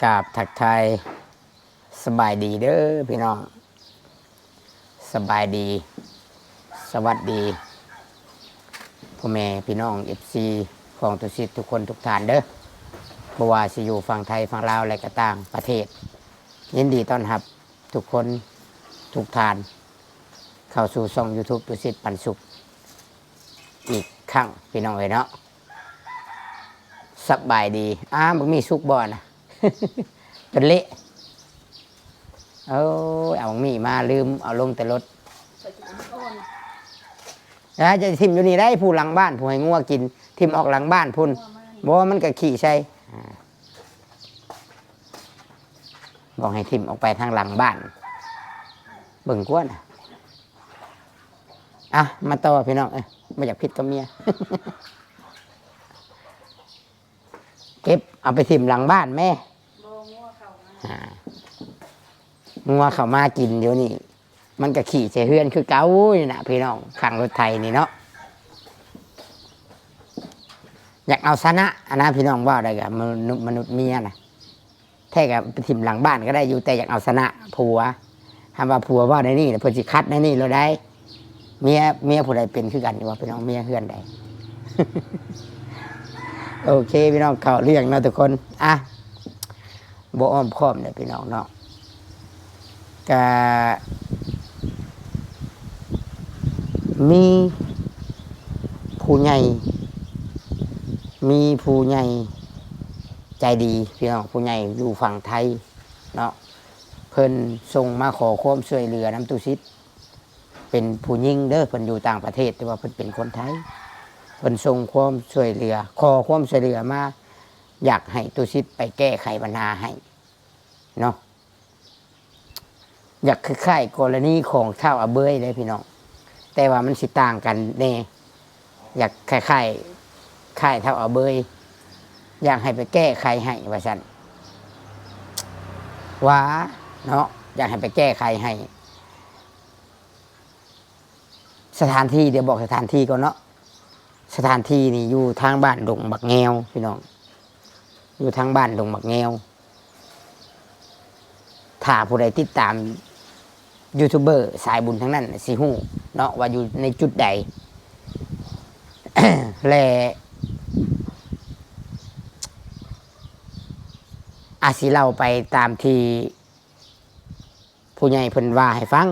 ກາບທັກທາຍສະບາຍດີເດີພີ່ນ້ອງ, ສະບາຍດີ ສະຫວັດດີພໍ່ແມ່ພີ່ນ້ອງ ເອັຟຊີ ຂອງຕຸສິດທຸກຄົນທຸກທ່ານເດີ, ບໍ່ວ່າຊິຢູ່ຝັ່ງໄທ, ຝັ່ງລາວ ແລະ ກະຕ່າງປະເທດ. ຍິນດີຕ້ອນຮັບທຸກຄົນທຸກທ່ານເຂົ້າສູ່ຊ່ອງຢູທູບຕຸສິດປັນສຸກອີກຄັ້ງ ພີ່ນ້ອງເອີຍເນາະ. ສະບາຍດີ. ອ້າ ບັກໝີ່ສຸກບໍ່ນະ? ຈົນເລະ. ໂອ້ຍ ເອົາບັກໝີ່ມາ ລືມເອົາລົງແຕ່ລົດ. ອ່າ ຈະຖິ້ມຢູ່ນີ້ໄດ້ ຜູ້ຫຼັງບ້ານ ຜູ້ໃຫ້ງົວກິນ, ຖິ້ມອອກຫຼັງບ້ານພຸ້ນ. ບໍ່ ມັນກະຂີ້ໃສ່. ອ່າ ບອກໃຫ້ຖິ້ມອອກໄປທາງຫຼັງບ້ານ ເບິ່ງກວນະ. ອ່ະ ມາຕໍ່ພີ່ນ້ອງເອີຍ, ບໍ່ຢາກຜິດກັບເມຍ. ເກັບເອົາໄປຖິ້ມຫຼັງບ້ານແມ້. ບໍ່ ງົວເຂົ້າມາ ອ່າ ງົວເຂົ້າມາກິນຢູ່ນີ້ ມັນກະຂີ້ໃສ່ເຮືອນຄືເກົ່ານີ້ນະພີ່ນ້ອງ, ຂ້າງລົດໄຖນີ້ເນາະ. ຢາກເອົາຊະນະຫັ້ນນະພີ່ນ້ອງ, ເວົ້າໄດ້ກະມະນຸດ ມະນຸດເມຍນະ. ແທ້ກະໄປຖິ້ມຫຼັງບ້ານກະໄດ້ຢູ່, ແຕ່ຢາກເອົາຊະນະຜົວ. ຫາກວ່າຜົວເວົ້າແນວນີ້ ແລ້ວເພິ່ນຊິຂັດແນວນີ້ໂລດໄດ໋. ເມຍ ເມຍຜູ້ໃດເປັນຄືກັນຢູ່ບໍ່ພີ່ນ້ອງ? ເມຍເຮືອນໃດ? ໂອເຄພີ່ນ້ອງ, ເຂົ້າເລື່ອງເນາະທຸກຄົນ. ອ່ະ ບໍ່ອ້ອມຄ້ອມເດີພີ່ນ້ອງເນາະ, ກະມີຜູ້ໃຫຍ່ ມີຜູ້ໃຫຍ່ໃຈດີພີ່ນ້ອງ, ຜູ້ໃຫຍ່ຢູ່ຝັ່ງໄທເນາະ, ເພິ່ນສົ່ງມາຂໍຄວາມຊ່ວຍເຫຼືອນຳຕຸສິດ. ເປັນຜູ້ຍິງເດີ, ເພິ່ນຢູ່ຕ່າງປະເທດ ແຕ່ວ່າເພິ່ນເປັນຄົນໄທ. ເພິ່ນສົ່ງຄວາມຊ່ວຍເຫຼືອ, ຂໍຄວາມຊ່ວຍເຫຼືອມາ, ຢາກໃຫ້ຕຸສິດໄປແກ້ໄຂບັນຫາໃຫ້ເນາະ. ຢາກຄ້າຍໆກໍລະນີຂອງທ້າວອາເບີຍເດ້ພີ່ນ້ອງ, ແຕ່ວ່າມັນຊິຕ່າງກັນແດ່. ຢາກຄ້າຍໆ ຄ້າຍທ້າວອາເບີຍ, ຢາກໃຫ້ໄປແກ້ໄຂໃຫ້ວ່າຊັ້ນ ວ່າເນາະ, ຢາກໃຫ້ໄປແກ້ໄຂໃຫ້. ສະຖານທີ່ ດຽວບອກສະຖານທີ່ກ່ອນເນາະ. ສະຖານທີ່ນີ້ຢູ່ທາງບ້ານດົງບັກແງວພີ່ນ້ອງ, ຢູ່ທາງບ້ານດົງບັກແງວ. ຖ້າຜູ້ໃດຕິດຕາມຢູທູບເບີສາຍບຸນທັງນັ້ນຊິຮູ້ເນາະ ວ່າຢູ່ໃນຈຸດໃດ ແລະ ອາດຊິເລົ່າໄປຕາມທີ່ ຜູ້ໃຫຍ່ເພິ່ນວ່າໃຫ້ຟັງ,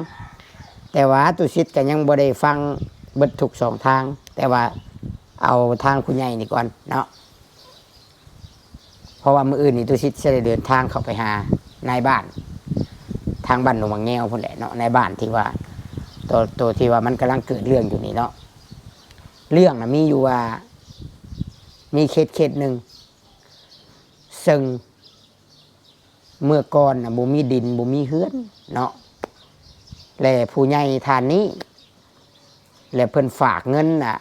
ແຕ່ວ່າຕຸສິດກະຍັງບໍ່ໄດ້ຟັງເບິດທຸກຊ່ອງທາງ, ແຕ່ວ່າເອົາທາງຜູ້ໃຫຍ່ນີ້ກ່ອນເນາະ. ເພາະວ່າມື້ອື່ນນີ້ຕຸສິດຊິໄດ້ເດີນທາງເຂົ້າໄປຫານາຍບ້ານ ທາງບ້ານໜອງໝາກແງວພຸ້ນແຫຼະເນາະ, ນາຍບ້ານທີ່ວ່າ ໂຕ ໂຕທີ່ວ່າມັນກຳລັງເກີດເລື່ອງຢູ່ນີ້ເນາະ. ເລື່ອງນະມີຢູ່ວ່າ ມີເຂດເຂດໜຶ່ງ ເຊິ່ງ ເມື່ອກ່ອນນະບໍ່ມີດິນ ບໍ່ມີເຮືອນເນາະ, ແລະ ຜູ້ໃຫຍ່ທ່ານນີ້ ແລະ ເພິ່ນຝາກເງິນນະ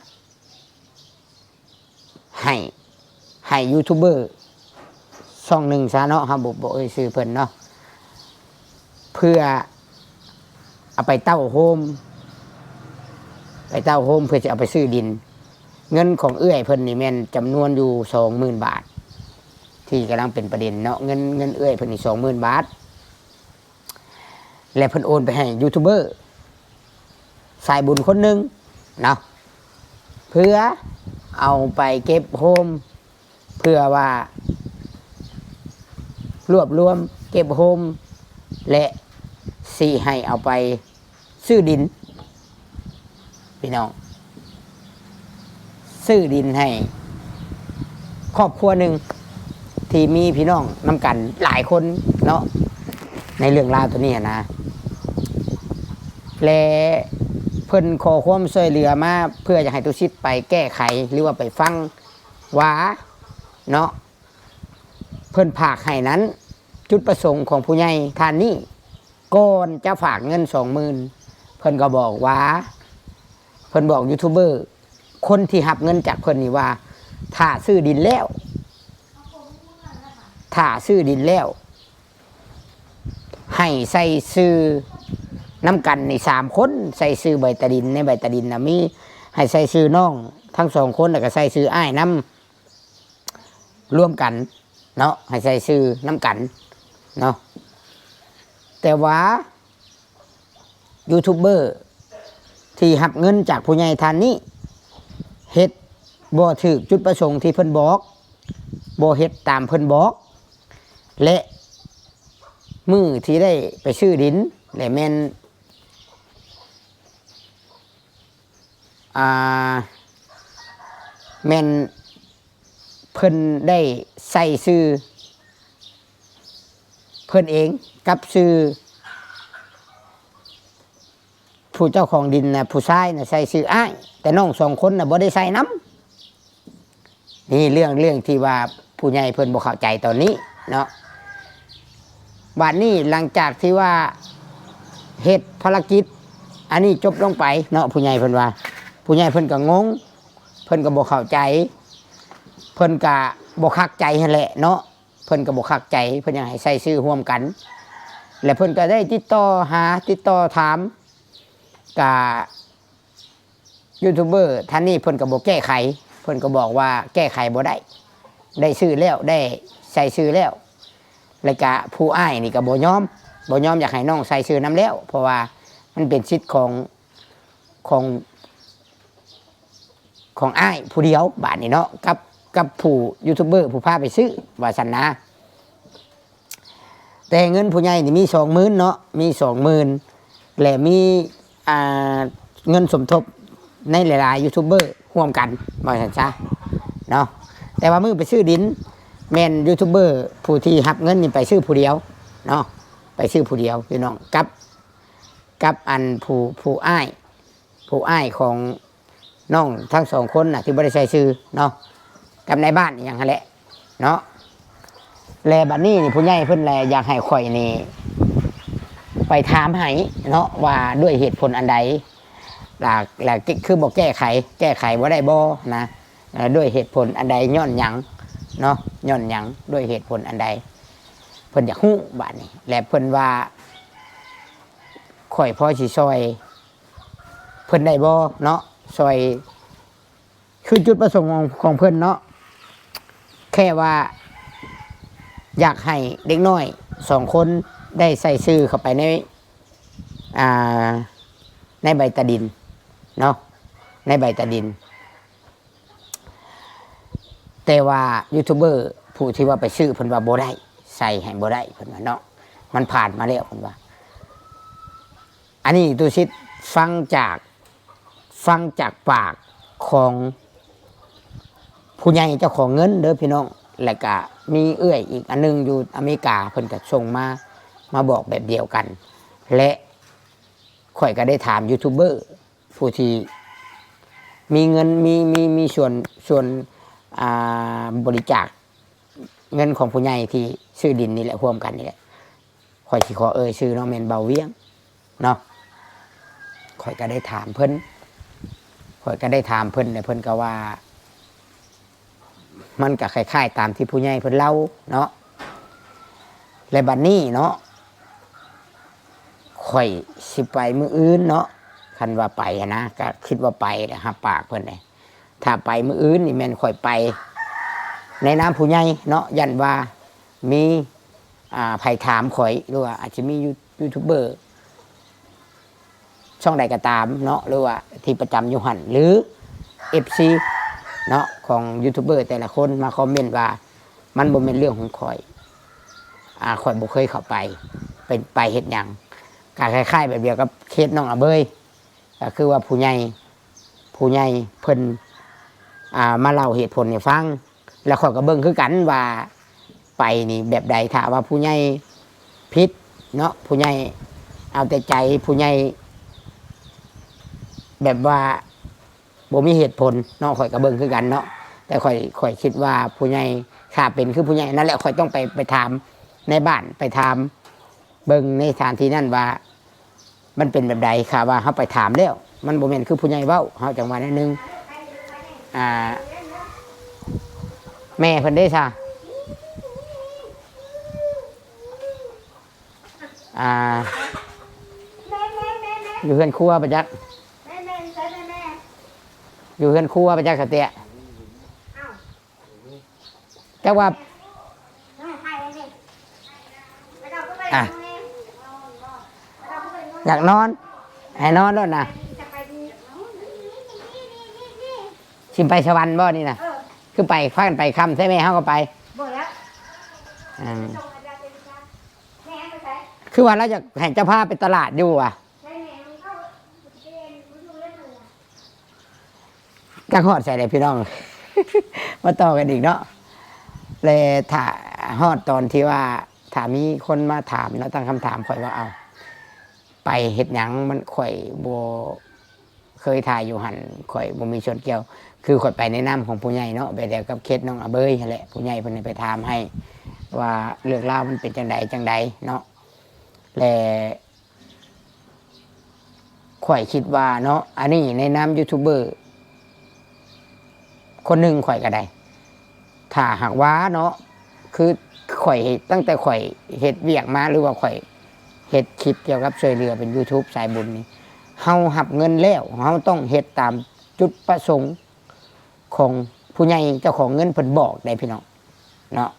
ໃຫ້ ໃຫ້ຢູທູບເບີຊ່ອງໜຶ່ງຊະເນາະ, ເຮົາບໍ່ ບໍ່ເອີ່ຍຊື່ເພິ່ນເນາະ, ເພື່ອ ເອົາໄປເຕົ້າໂຮມ ໄປເຕົ້າໂຮມເພື່ອຈະເອົາໄປຊື້ດິນ. ເງິນຂອງເອື້ອຍເພິ່ນນີ້ແມ່ນຈຳນວນຢູ່ສອງໝື່ນບາດ ທີ່ກຳລັງເປັນປະເດັນເນາະ, ເງິນ ເງິນເອື້ອຍເພິ່ນນີ້ສອງໝື່ນບາດ ແລະ ເພິ່ນໂອນໄປໃຫ້ຢູທູບເບີສາຍບຸນຄົນໜຶ່ງເນາະ ເພື່ອເອົາໄປເກັບໂຮມ ເພື່ອວ່າລວບລວມເກັບໂຮມ ແລະ ຊິໃຫ້ເອົາໄປຊື້ດິນ ພີ່ນ້ອງ, ຊື້ດິນໃຫ້ຄອບຄົວໜຶ່ງ ທີ່ມີພີ່ນ້ອງນຳກັນຫຼາຍຄົນເນາະ ໃນເລື່ອງລາວໂຕນີ້ນະ. ແລະ ເພິ່ນຂໍຄວາມຊ່ວຍເຫຼືອມາ ເພື່ອຢາກໃຫ້ຕຸສິດໄປແກ້ໄຂ ຫຼືວ່າໄປຟັງວ່າເນາະ ເພິ່ນຝາກໃຫ້ນັ້ນ ຈຸດປະສົງຂອງຜູ້ໃຫຍ່ທ່ານນີ້ ກ່ອນຈະຝາກເງິນສອງໝື່ນ ເພິ່ນກໍບອກວ່າ ເພິ່ນບອກຢູທູບເບີຄົນທີ່ຮັບເງິນຈາກເພິ່ນນີ້ວ່າ ຖ້າຊື້ດິນແລ້ວ ຖ້າຊື້ດິນແລ້ວ ໃຫ້ໃສ່ຊື່ນຳກັນນີ້ສາມຄົນ, ໃສ່ຊື່ໃບຕາດິນ, ໃນໃບຕາດິນນະມີ ໃຫ້ໃສ່ຊື່ນ້ອງທັງສອງຄົນ ແລ້ວກໍໃສ່ຊື່ອ້າຍນຳ ລວມກັນ ເນາະ ໃຫ້ໃສ່ຊື່ນຳກັນເນາະ. ແຕ່ວ່າຢູທູບເບີທີ່ຮັບເງິນຈາກຜູ້ໃຫຍ່ທ່ານນີ້ ເຮັດບໍ່ຖືກຈຸດປະສົງທີ່ເພິ່ນບອກ, ບໍ່ເຮັດຕາມເພິ່ນບອກ ແລະ ມື້ທີ່ໄດ້ໄປຊື້ດິນ ແລະ ແມ່ນ ອ່າ ແມ່ນເພິ່ນໄດ້ໃສ່ຊື່ເພິ່ນເອງກັບຊື່ ຜູ້ເຈົ້າຂອງດິນນະ ຜູ້ຊາຍນະໃສ່ຊື່ອ້າຍ, ແຕ່ນ້ອງສອງຄົນນະບໍ່ໄດ້ໃສ່ນຳ. ນີ້ເລື່ອງ ເລື່ອງທີ່ວ່າຜູ້ໃຫຍ່ເພິ່ນບໍ່ເຂົ້າໃຈຕອນນີ້ເນາະ. ບາດນີ້ຫຼັງຈາກທີ່ວ່າເຮັດພາລະກິດອັນນີ້ຈົບລົງໄປເນາະ, ຜູ້ໃຫຍ່ເພິ່ນວ່າ ຜູ້ໃຫຍ່ເພິ່ນກໍງົງ, ເພິ່ນກໍບໍ່ເຂົ້າໃຈ, ເພິ່ນກໍບໍ່ຄັກໃຈຫັ້ນແຫຼະເນາະ. ເພິ່ນກໍບໍ່ຄັກໃຈ, ເພິ່ນຢາກໃຫ້ໃສ່ຊື່ຮ່ວມກັນ ແລະ ເພິ່ນກໍໄດ້ຕິດຕໍ່ຫາ ຕິດຕໍ່ຖາມ ກະຢູທູບເບີທ່ານນີ້ເພິ່ນກໍບໍ່ແກ້ໄຂ, ເພິ່ນກໍບອກວ່າແກ້ໄຂບໍ່ໄດ້, ໄດ້ຊື່ແລ້ວ, ໄດ້ໃສ່ຊື່ແລ້ວ. ແລ້ວກະຜູ້ອ້າຍນີ້ກໍບໍ່ຍອມ, ບໍ່ຍອມຢາກໃຫ້ນ້ອງໃສ່ຊື່ນຳແລ້ວ, ເພາະວ່າມັນເປັນສິດຂອງ ຂອງ ຂອງອ້າຍຜູ້ດຽວບາດນີ້ເນາະ ກັບ ກັບຜູ້ຢູທູບເບີຜູ້ພາໄປຊື້ວ່າຊັ້ນນະ. ແຕ່ເງິນຜູ້ໃຫຍ່ນີ້ມີສອງໝື່ນເນາະ, ມີສອງໝື່ນ ແລະ ມີ ອ່າ ເງິນສົມທົບໃນຫຼາຍໆຢູທູບເບີຮ່ວມກັນວ່າຊັ້ນຊະເນາະ. ແຕ່ວ່າມື້ໄປຊື້ດິນ ແມ່ນຢູທູບເບີຜູ້ທີ່ຮັບເງິນນີ້ໄປຊື້ຜູ້ດຽວເນາະ, ໄປຊື້ຜູ້ດຽວພີ່ນ້ອງ ກັບ ກັບອັນຜູ້ ຜູ້ອ້າຍ ຜູ້ອ້າຍຂອງນ້ອງທັງສອງຄົນນະ ທີ່ບໍ່ໄດ້ໃສ່ຊື່ເນາະ ກັບນາຍບ້ານອີ່ຫຍັງຫັ້ນແຫຼະເນາະ. ແລະ ບັດນີ້ນີ້ຜູ້ໃຫຍ່ເພິ່ນແລະຢາກໃຫ້ຂ້ອຍນີ້ໄປຖາມໃຫ້ເນາະ ວ່າດ້ວຍເຫດຜົນອັນໃດ ລະ ລະ ຄືບໍ່ແກ້ໄຂ ແກ້ໄຂບໍ່ໄດ້ບໍ່ນະ ເອີ ດ້ວຍເຫດຜົນອັນໃດ ຍ້ອນຫຍັງເນາະ ຍ້ອນຫຍັງ ດ້ວຍເຫດຜົນອັນໃດ ເພິ່ນຢາກຮູ້ບາດນີ້. ແລະ ເພິ່ນວ່າ ຂ້ອຍພໍຊິຊ່ອຍເພິ່ນໄດ້ບໍ່ເນາະ ຊ່ອຍ ຄືຈຸດປະສົງຂອງ ຂອງເພິ່ນເນາະ ແຄ່ວ່າຢາກໃຫ້ເດັກນ້ອຍສອງຄົນໄດ້ໃສ່ຊື່ເຂົ້າໄປໃນ ອ່າ ໃນໃບຕາດິນເນາະ ໃນໃບຕາດິນ. ແຕ່ວ່າຢູທູບເບີຜູ້ທີ່ວ່າໄປຊື້ເພິ່ນວ່າບໍ່ໄດ້ ໃສ່ໃຫ້ບໍ່ໄດ້ເພິ່ນວ່າເນາະ ມັນຜ່ານມາແລ້ວເພິ່ນວ່າ. ອັນນີ້ຕຸສິດຟັງຈາກ ຟັງຈາກປາກຂອງຜູ້ໃຫຍ່ເຈົ້າຂອງເງິນເດີພີ່ນ້ອງ. ແລ້ວກະມີເອື້ອຍອີກອັນໜຶ່ງຢູ່ອາເມລິກາ ເພິ່ນກະສົ່ງມາ ມາບອກແບບດຽວກັນ ແລະ ຂ້ອຍກະໄດ້ຖາມຢູທູບເບີ ຜູ້ທີ່ມີເງິນ ມີ ມີ ມີສ່ວນ ສ່ວນ ອ່າ ບໍລິຈາກເງິນຂອງຜູ້ໃຫຍ່ທີ່ຊື້ດິນນີ້ແຫຼະ ຮ່ວມກັນນີ້ແຫຼະ ຂ້ອຍຊິຂໍເອີ່ຍຊື່ເນາະ ແມ່ນບ່າວວຽງເນາະ. ຂ້ອຍກໍໄດ້ຖາມເພິ່ນ ຂ້ອຍກໍໄດ້ຖາມເພິ່ນ ແລະ ເພິ່ນກໍວ່າ ມັນກໍຄ້າຍໆຕາມທີ່ຜູ້ໃຫຍ່ເພິ່ນເລົ່າເນາະ. ແລະ ບັດນີ້ເນາະ ຂ້ອຍຊິໄປມື້ອື່ນເນາະ ຄັນວ່າໄປຫັ້ນນະ ກໍຄິດວ່າໄປແຫຼະ ຮັບປາກເພິ່ນເດ້. ຖ້າໄປມື້ອື່ນນີ້ແມ່ນຂ້ອຍໄປໃນນາມຜູ້ໃຫຍ່ເນາະ ຢ້ານວ່າມີ ອ່າ ໃຜຖາມຂ້ອຍ ຫຼືວ່າອາດຈະມີຢູ ຢູທູບເບີ ຊ່ອງໃດກໍຕາມເນາະ ຫຼືວ່າທີ່ປະຈຳຢູ່ຫັ້ນ ຫຼື ເອັຟຊີ ເນາະ ຂອງຢູທູບເບີແຕ່ລະຄົນມາຄອມເມັນວ່າ ມັນບໍ່ແມ່ນເລື່ອງຂອງຂ້ອຍ ອາ ຂ້ອຍບໍ່ເຄີຍເຂົ້າໄປ ເປັນໄປເຮັດຫຍັງ. ກໍຄ້າຍໆແບບດຽວກັບເຄສນ້ອງອາເບີຍ ກໍຄືວ່າຜູ້ໃຫຍ່ ຜູ້ໃຫຍ່ເພິ່ນ ອ່າ ມາເລົ່າເຫດຜົນໃຫ້ຟັງ ແລ້ວຂ້ອຍກໍເບິ່ງຄືກັນວ່າ ໄປນີ້ແບບໃດ ຖ້າວ່າຜູ້ໃຫຍ່ຜິດເນາະ ຜູ້ໃຫຍ່ເອົາແຕ່ໃຈ ຜູ້ໃຫຍ່ແບບວ່າບໍ່ມີເຫດຜົນເນາະ ຂ້ອຍກໍເບິ່ງຄືກັນເນາະ. ແຕ່ຂ້ອຍ ຂ້ອຍຄິດວ່າຜູ້ໃຫຍ່ ຖ້າເປັນຄືຜູ້ໃຫຍ່ນັ້ນແຫຼະ ຂ້ອຍຕ້ອງໄປ ໄປຖາມໃນບ້ານ ໄປຖາມເບິ່ງໃນສະຖານທີ່ນັ້ນວ່າ ມັນເປັນແບບໃດ? ຂ້າວ່າເຮົາໄປຖາມແລ້ວ ມັນບໍ່ແມ່ນຄືຜູ້ໃຫຍ່ເວົ້າ ເຮົາຈັ່ງວ່າແນວໜຶ່ງ. ອ່າ ແມ່ເພິ່ນເດ້ຊະ? ອ່າ ຢູ່ເຮືອນຄົວປະຈັກ ຢູ່ເຮືອນຄົວປະຈັກ ສະເຕຍ. ຈັກວ່າ ອ່ະ ຢາກນອນ ໃຫ້ນອນໂລດນະ. ຊິໄປສະຫວັນບໍ່ນີ້ນະ? ເອີ ຄືໄປ ພາກັນໄປຄ່ຳແທ້ ແມ່ເຮົາກໍໄປ. ບໍ່ແລ້ວ ອ່າ ແມ່ໄປໃສ? ຄືວ່າລາວຢາກໃຫ້ເຈົ້າພາໄປຕະຫຼາດຢູ່ຫວາ? ໃສແມ່ມັນເຂົ້າ ຈັກຮອດໃສແລ້ວພີ່ນ້ອງ ມາຕໍ່ກັນອີກເນາະ. ແລະ ຖ້າຮອດຕອນທີ່ວ່າ ຖ້າມີຄົນມາຖາມເນາະ ຕັ້ງຄຳຖາມຂ້ອຍວ່າ ເອົ້າ ໄປເຮັດຫຍັງ? ມັນ ຂ້ອຍບໍ່ເຄີຍຖ່າຍຢູ່ຫັ້ນ ຂ້ອຍບໍ່ມີສ່ວນກ່ຽວ. ຄືຂ້ອຍໄປໃນນາມຂອງຜູ້ໃຫຍ່ເນາະ ແບບດຽວກັບເຄສນ້ອງອາເບີຍຫັ້ນແຫຼະ ຜູ້ໃຫຍ່ເພິ່ນໄປຖາມໃຫ້ວ່າເລື່ອງລາວມັນເປັນຈັ່ງໃດຈັ່ງໃດເນາະ ແລະ ຂ້ອຍຄິດວ່າເນາະ ອັນນີ້ໃນນາມຢູທູບເບີຄົນໜຶ່ງຂ້ອຍກໍໄດ້ ຖ້າຫາກວ່າເນາະ ຄືຂ້ອຍ ຕັ້ງແຕ່ຂ້ອຍເຮັດວຽກມາ ຫຼືວ່າຂ້ອຍເຮັດຄລິບກ່ຽວກັບຊ່ວຍເຫຼືອເປັນຢູທູບສາຍບຸນນີ້ ເຮົາຮັບເງິນແລ້ວ ເຮົາຕ້ອງເຮັດຕາມຈຸດປະສົງຂອງຜູ້ໃຫຍ່ເຈົ້າຂອງເງິນເພິ່ນບອກໄດ໋ພີ່ນ້ອງເນາະ.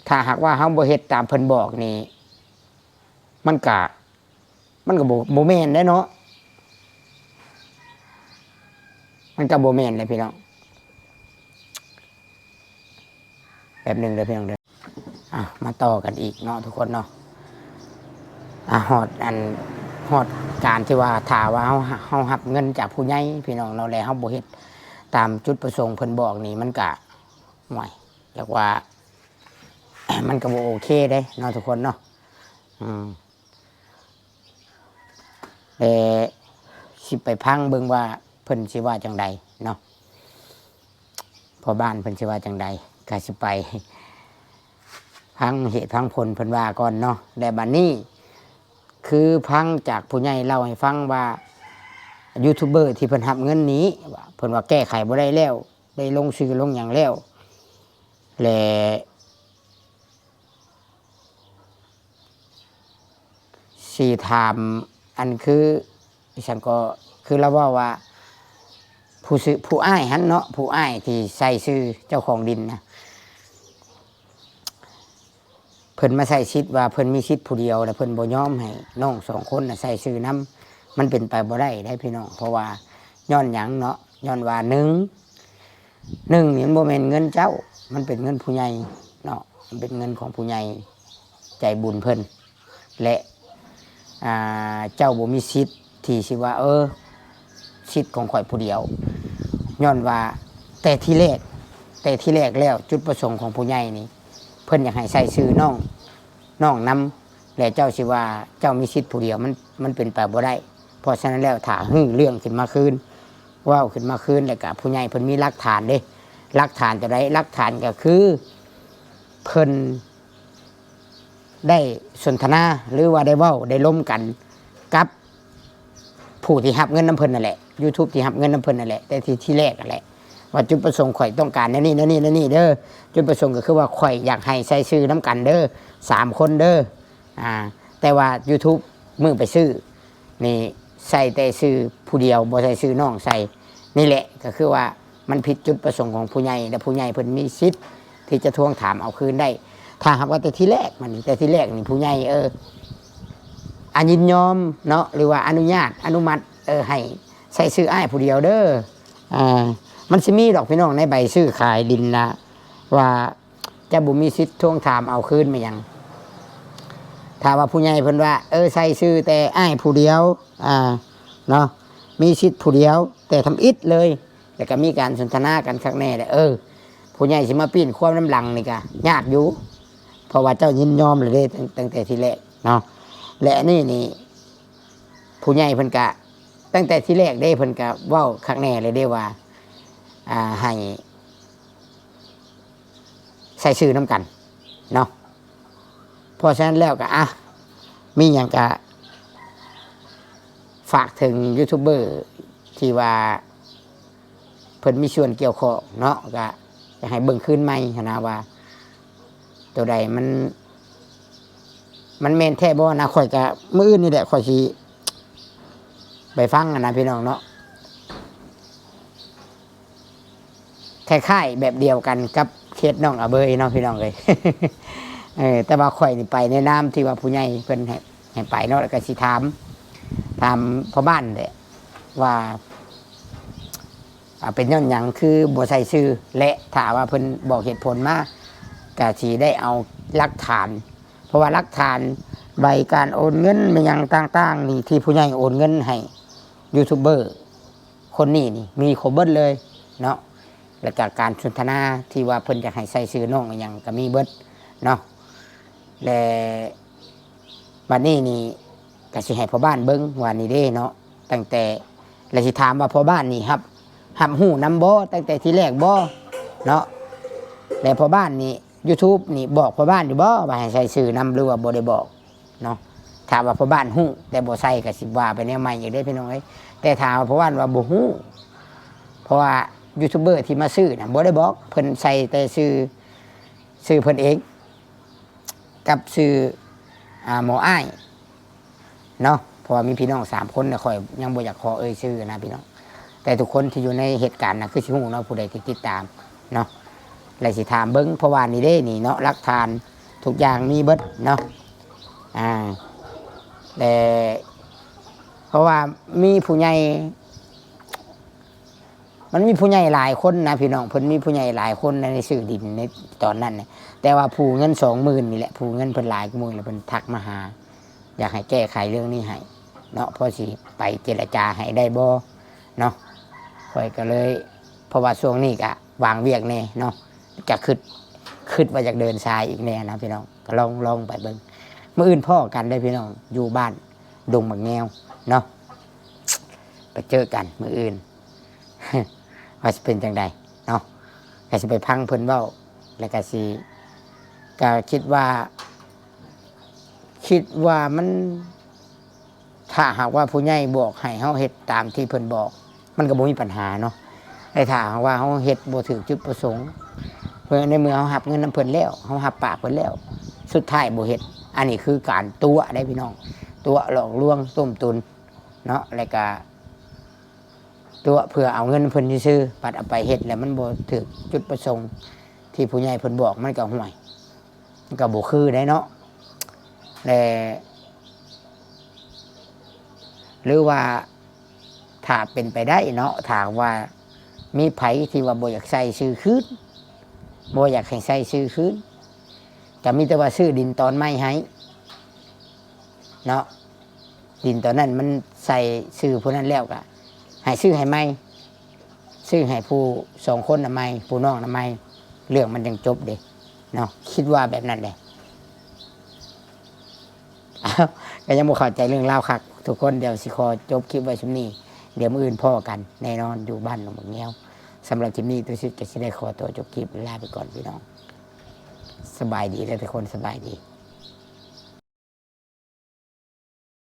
ຖ້າຫາກວ່າເຮົາບໍ່ເຮັດຕາມເພິ່ນບອກນີ້ ມັນກະ ມັນກະບໍ່ ບໍ່ແມ່ນແຫຼະເນາະ ມັນກະບໍ່ແມ່ນແຫຼະພີ່ນ້ອງ. ແປັບໜຶ່ງເດີພີ່ນ້ອງເດີ. ອ່ະ ມາຕໍ່ກັນອີກເນາະທຸກຄົນເນາະ. ອ່ະ ຮອດອັນ ຮອດການທີ່ວ່າ ຖ້າວ່າເຮົາ ເຮົາຮັບເງິນຈາກຜູ້ໃຫຍ່ພີ່ນ້ອງເນາະ ແລ້ວເຮົາບໍ່ເຮັດຕາມຈຸດປະສົງເພິ່ນບອກນີ້ ມັນກະ ໂອ້ຍ ຈັກວ່າ ມັນກະບໍ່ໂອເຄເດ້ເນາະທຸກຄົນເນາະ. ອືມ ແລະ ຊິໄປຟັງເບິ່ງວ່າເພິ່ນຊິວ່າຈັ່ງໃດເນາະ ພໍ່ບ້ານເພິ່ນຊິວ່າຈັ່ງໃດ ກະຊິໄປຟັງເຫດຟັງຜົນເພິ່ນວ່າກ່ອນເນາະ. ແລະ ບັດນີ້ ຄືຟັງຈາກຜູ້ໃຫຍ່ເລົ່າໃຫ້ຟັງວ່າ ຢູທູບເບີທີ່ເພິ່ນຮັບເງິນນີ້ ວ່າ ເພິ່ນວ່າແກ້ໄຂບໍ່ໄດ້ແລ້ວ ໄດ້ລົງຊື່ລົງຫຍັງແລ້ວ ແລະ ຊິຖາມ ອັນຄື ອີ່ຫຍັງກໍ ຄືລາວເວົ້າວ່າ ຜູ້ຊື່ ຜູ້ອ້າຍຫັ້ນເນາະ ຜູ້ອ້າຍທີ່ໃສ່ຊື່ເຈົ້າຂອງດິນນະ ເພິ່ນມາໃຊ້ສິດວ່າເພິ່ນມີສິດຜູ້ດຽວ ແລ້ວເພິ່ນບໍ່ຍອມໃຫ້ນ້ອງສອງຄົນນະໃສ່ຊື່ນຳ ມັນເປັນໄປບໍ່ໄດ້ເດ້ພີ່ນ້ອງ. ເພາະວ່າຍ້ອນຫຍັງເນາະ ຍ້ອນວ່າ ໜຶ່ງ ໜຶ່ງນີ້ມັນບໍ່ແມ່ນເງິນເຈົ້າ ມັນເປັນເງິນຜູ້ໃຫຍ່ເນາະ ມັນເປັນເງິນຂອງຜູ້ໃຫຍ່ໃຈບຸນເພິ່ນ ແລະ ອ່າ ເຈົ້າບໍ່ມີສິດທີ່ຊິວ່າ ເອີ ສິດຂອງຂ້ອຍຜູ້ດຽວ ຍ້ອນວ່າແຕ່ທີແລກ ແຕ່ທີແລກແລ້ວ ຈຸດປະສົງຂອງຜູ້ໃຫຍ່ນີ້ ເພິ່ນຢາກໃຫ້ໃສ່ຊື່ນ້ອງ ນ້ອງນຳ ແລະ ເຈົ້າຊິວ່າເຈົ້າມີສິດຜູ້ດຽວ ມັນ ມັນເປັນໄປບໍ່ໄດ້. ເພາະສະນັ້ນແລ້ວ ຖ້າຮື້ເລື່ອງຂຶ້ນມາຄືນ ເວົ້າຂຶ້ນມາຄືນ ແລ້ວກະຜູ້ໃຫຍ່ເພິ່ນມີຫຼັກຖານເດ້. ຫຼັກຖານຕົວໃດ? ຫຼັກຖານກໍຄືເພິ່ນໄດ້ສົນທະນາ ຫຼືວ່າໄດ້ເວົ້າໄດ້ລົມກັນກັບຜູ້ທີ່ຮັບເງິນນຳເພິ່ນນັ້ນແຫຼະ ຢູທູບທີ່ຮັບເງິນນຳເພິ່ນນັ້ນແຫຼະ ແຕ່ທີ່ ທີແລກນັ້ນແຫຼະ ວ່າຈຸດປະສົງຂ້ອຍຕ້ອງການແນວນີ້ ແນວນີ້ ແນວນີ້ເດີ ຈຸດປະສົງກໍຄືວ່າຂ້ອຍຢາກໃຫ້ໃສ່ຊື່ນຳກັນເດີ ສາມຄົນເດີ. ອ່າ ແຕ່ວ່າຢູທູບມື້ໄປຊື້ນີ້ໃສ່ແຕ່ຊື່ຜູ້ດຽວ ບໍ່ໃສ່ຊື່ນ້ອງໃສ່ ນີ້ແຫຼະ ກໍຄືວ່າມັນຜິດຈຸດປະສົງຂອງຜູ້ໃຫຍ່ ແລະ ຜູ້ໃຫຍ່ເພິ່ນມີສິດທີ່ຈະທວງຖາມເອົາຄືນໄດ້. ຖ້າຫາກວ່າແຕ່ທີແລກ ມັນ ແຕ່ທີແລກນີ້ຜູ້ໃຫຍ່ ເອີ ອະ ຍິນຍອມເນາະ ຫຼືວ່າອະນຸຍາດ ອະນຸມັດ ເອີ ໃຫ້ໃສ່ຊື່ອ້າຍຜູ້ດຽວເດີ ອ່າ ມັນຊິມີດອກພີ່ນ້ອງ ໃນໃບຊື້ຂາຍດິນນະ ວ່າ ຈະບໍ່ມີສິດທວງຖາມເອົາຄືນແມ່ນຫຍັງ. ຖ້າວ່າຜູ້ໃຫຍ່ເພິ່ນວ່າ ເອີ ໃສ່ຊື່ແຕ່ອ້າຍຜູ້ດຽວ ອ່າ ເນາະ ມີສິດຜູ້ດຽວ ແຕ່ທຳອິດເລີຍ ແລ້ວກໍມີການສົນທະນາກັນຄັກແນ່ແຫຼະ ເອີ ຜູ້ໃຫຍ່ຊິມາປີ້ນຄວາມນຳຫຼັງນີ້ກໍຍາກຢູ່ ເພາະວ່າເຈົ້າຍິນຍອມແລ້ວເດ້ ຕັ້ງ ຕັ້ງແຕ່ທີແລກເນາະ. ແລະ ອັນນີ້ນີ້ ຜູ້ໃຫຍ່ເພິ່ນກະ ຕັ້ງແຕ່ທີແລກເດ້ ເພິ່ນກະເວົ້າຄັກແນ່ເລີຍເດ້ວ່າ ອ່າ ໃຫ້ໃສ່ຊື່ນຳກັນເນາະ. ເພາະສະນັ້ນແລ້ວກະ ອ່ະ ມີຫຍັງກະຝາກເຖິງຢູທູບເບີທີ່ວ່າ ເພິ່ນມີສ່ວນກ່ຽວຂ້ອງເນາະ ກະຢາກໃຫ້ເບິ່ງຄືນໃໝ່ຫັ້ນນະວ່າ ໂຕໃດມັນ ມັນແມ່ນແທ້ບໍ່ນະ. ຂ້ອຍກະມື້ອື່ນນີ້ແຫຼະ ຂ້ອຍຊິໄປຟັງຫັ້ນນະພີ່ນ້ອງເນາະ. ຄ້າຍໆແບບດຽວກັນກັບ ເຂດໜອງອາເບີຍເນາະພີ່ນ້ອງເອີຍ. ເອີ ແຕ່ວ່າຂ້ອຍນີ້ໄປໃນນາມທີ່ວ່າຜູ້ໃຫຍ່ເພິ່ນໃຫ້ ໃຫ້ໄປເນາະ ແລ້ວກໍຊິຖາມ ຖາມພໍ່ບ້ານແຫຼະວ່າ ອ່າ ເປັນຍ້ອນຫຍັງຄືບໍ່ໃສ່ຊື່ ແລະ ຖ້າວ່າເພິ່ນບອກເຫດຜົນມາ ກະຊິໄດ້ເອົາຫຼັກຖານ ເພາະວ່າຫຼັກຖານໃບການໂອນເງິນແມ່ນຫຍັງຕ່າງໆນີ້ ທີ່ຜູ້ໃຫຍ່ໂອນເງິນໃຫ້ຢູທູບເບີຄົນນີ້ນີ້ ມີຄົບເບິດເລີຍເນາະ. ແລ້ວກະການສົນທະນາທີ່ວ່າເພິ່ນຢາກໃຫ້ໃສ່ຊື່ນ້ອງອີ່ຫຍັງກະມີເບິດເນາະ. ແລະ ບັດນີ້ນີ້ກະຊິໃຫ້ພໍ່ບ້ານເບິ່ງວ່ານີ້ເດ້ເນາະ ຕັ້ງແຕ່ ແລະ ຊິຖາມວ່າພໍ່ບ້ານນີ້ຮັບ ຮັບຮູ້ນຳບໍ່ ຕັ້ງແຕ່ທີແລກບໍ່ເນາະ. ແລະ ພໍ່ບ້ານນີ້ ຢູທູບນີ້ບອກພໍ່ບ້ານຢູ່ບໍ່ວ່າໃຫ້ໃສ່ຊື່ນຳ ຫຼືວ່າບໍ່ໄດ້ບອກເນາະ? ຖ້າວ່າພໍ່ບ້ານຮູ້ແຕ່ບໍ່ໃສ່ ກະຊິວ່າໄປແນວໃໝ່ອີກເດ້ພີ່ນ້ອງເອີຍ. ແຕ່ຖ້າວ່າພໍ່ບ້ານວ່າບໍ່ຮູ້ ເພາະວ່າຢູທູບເບີທີ່ມາຊື້ນະ ບໍ່ໄດ້ບອກ ເພິ່ນໃສ່ແຕ່ຊື່ ຊື່ເພິ່ນເອງ ກັບຊື່ ອ່າ ໝໍອ້າຍເນາະ. ເພາະວ່າມີພີ່ນ້ອງສາມຄົນນະ ຂ້ອຍຍັງບໍ່ຢາກຂໍເອີ່ຍຊື່ນະພີ່ນ້ອງ ແຕ່ທຸກຄົນທີ່ຢູ່ໃນເຫດການນະ ຄືຊິຮູ້ເນາະ ຜູ້ໃດທີ່ຕິດຕາມເນາະ ແລະ ຊິຖາມເບິ່ງ ເພາະວ່ານີ້ເດ້ນີ້ເນາະ ຫຼັກຖານທຸກຢ່າງມີເບິດເນາະ. ອ່າ ແລະ ເພາະວ່າມີຜູ້ໃຫຍ່ ມັນມີຜູ້ໃຫຍ່ຫຼາຍຄົນນະພີ່ນ້ອງ ເພິ່ນມີຜູ້ໃຫຍ່ຫຼາຍຄົນໃນຊື້ດິນໃນຕອນນັ້ນນະ. ແຕ່ວ່າຜູ້ເງິນສອງໝື່ນນີ້ແຫຼະ ຜູ້ເງິນເພິ່ນຫຼາຍກວ່າໝູ່ ແລ້ວເພິ່ນທັກມາຫາ ຢາກໃຫ້ແກ້ໄຂເລື່ອງນີ້ໃຫ້ເນາະ ພໍຊິໄປເຈລະຈາໃຫ້ໄດ້ບໍ່ເນາະ. ຂ້ອຍກໍເລີຍ ເພາະວ່າຊ່ວງນີ້ກະວາງວຽກແດ່ເນາະ ກະຄຶດ ຄຶດວ່າຢາກເດີນສາຍອີກແດ່ນະພີ່ນ້ອງ ກໍລອງ ລອງໄປເບິ່ງ. ມື້ອື່ນພໍ້ກັນເດີພີ່ນ້ອງ ຢູ່ບ້ານດົງໝາກແງວເນາະ ໄປເຈີກັນມື້ອື່ນ ວ່າຊິເປັນຈັ່ງໃດເນາະ. ກໍຊິໄປຟັງເພິ່ນເວົ້າ ແລ້ວກໍຊິ ກໍຄິດວ່າ ຄິດວ່າມັນ ຖ້າຫາກວ່າຜູ້ໃຫຍ່ບອກໃຫ້ເຮົາເຮັດຕາມທີ່ເພິ່ນບອກ ມັນກໍບໍ່ມີບັນຫາເນາະ. ແຕ່ຖ້າຫາກວ່າເຮົາເຮັດບໍ່ຖືກຈຸດປະສົງ ເພາະໃນເມື່ອເຮົາຮັບເງິນນຳເພິ່ນແລ້ວ ເຮົາຮັບປາກເພິ່ນແລ້ວ ສຸດທ້າຍບໍ່ເຮັດ ອັນນີ້ຄືການຕົວະເດ້ພີ່ນ້ອງ ຕົວະຫຼອກລວງຕົ້ມຕຸນເນາະ ແລ້ວກະຕົວະເພື່ອເອົາເງິນນຳເພິ່ນຊື່ໆ ບັດເອົາໄປເຮັດແລ້ວມັນບໍ່ຖືກຈຸດປະສົງທີ່ຜູ້ໃຫຍ່ເພິ່ນບອກ ມັນກໍ ຫ້ວຍ ມັນກໍບໍ່ຄືໄດ໋ເນາະ. ແລະ ຫຼືວ່າຖ້າເປັນໄປໄດ້ເນາະ ຖ້າວ່າມີໃຜທີ່ວ່າບໍ່ຢາກໃສ່ຊື່ຄືນ ບໍ່ຢາກໃຫ້ໃສ່ຊື່ຄືນ ກໍມີແຕ່ວ່າຊື້ດິນຕອນໃໝ່ໃຫ້ເນາະ. ດິນຕອນນັ້ນມັນໃສ່ຊື່ຜູ້ນັ້ນແລ້ວ ກໍໃຫ້ຊື້ໃຫ້ໃໝ່ ຊື້ໃຫ້ຜູ້ສອງຄົນນະໃໝ່ ຜູ້ນ້ອງນະໃໝ່ ເລື່ອງມັນຈັ່ງຈົບເດ້ເນາະ. ຄິດວ່າແບບນັ້ນເດ້. ອ້າວ ກໍຍັງບໍ່ເຂົ້າໃຈເລື່ອງລາວຄັກທຸກຄົນ. ດຽວຊິຂໍຈົບຄລິບໄວ້ຊ່ຳນີ້ ດຽວມື້ອື່ນພໍ້ກັນແນ່ນອນຢູ່ບ້ານໜອງບັກແງວ. ສຳລັບຄລິບນີ້ ຕຸສິດກໍຊິໄດ້ຂໍຕົວຈົບຄລິບ ລາໄປກ່ອນພີ່ນ້ອງ. ສະບາຍດີເດີທຸກຄົນ ສະບາຍດີ.